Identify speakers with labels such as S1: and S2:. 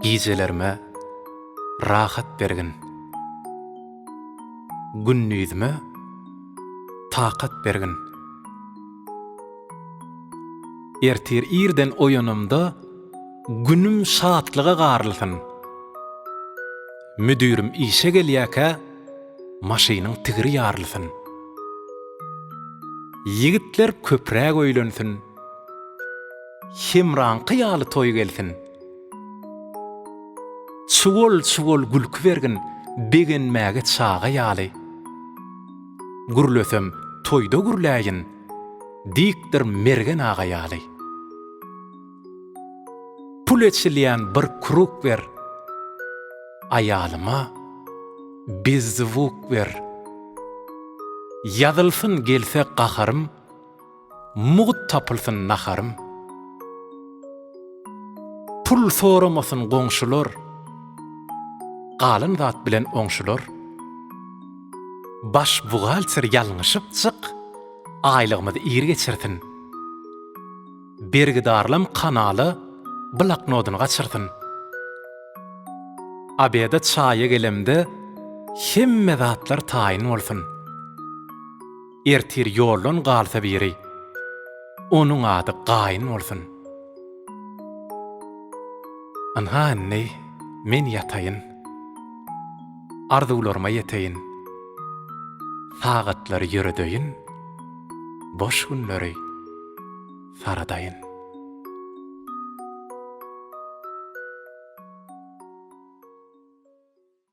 S1: Gijelerime rahat bergin. Gündizime takat bergin. Ertir irden oýanamda günüm şatlyga garylsyn. Müdirim işe gelýäkä maşynyň tigiri ýarylsyn. Ýigitler köpräk öýlensin. Hemraňky ýaly toý gelsin. Çuwal-çuwal gülki bergin begenmäge çaga ýaly. Gürlesem toýda gürläýin, dikdir Mergen aga ýaly. Pul eçilýän bir kruk ber, aýalyma bezzwuk ber. Ýazylsyn gelse gaharym, Mugt tapylsyn naharym. Pul soramasyn goňşular, Galan zat bilen oňşular. Baş buhgalter ýalňyşypjyk, Aýlygymyzy ir geçirsin. Bergidarlam kanala bloknodyny gaçyrsyn. Obeda çaýa gelemde hemme zatlar taýyn bolsun. Ertir ýoldan galsa biri, Onuň ady gaýyn bolsun. Ynha indi men ýataýyn, Arzuwlaryma ýeteýin. Sagatlary ýöredeýin, Boş günleri saradaýyn.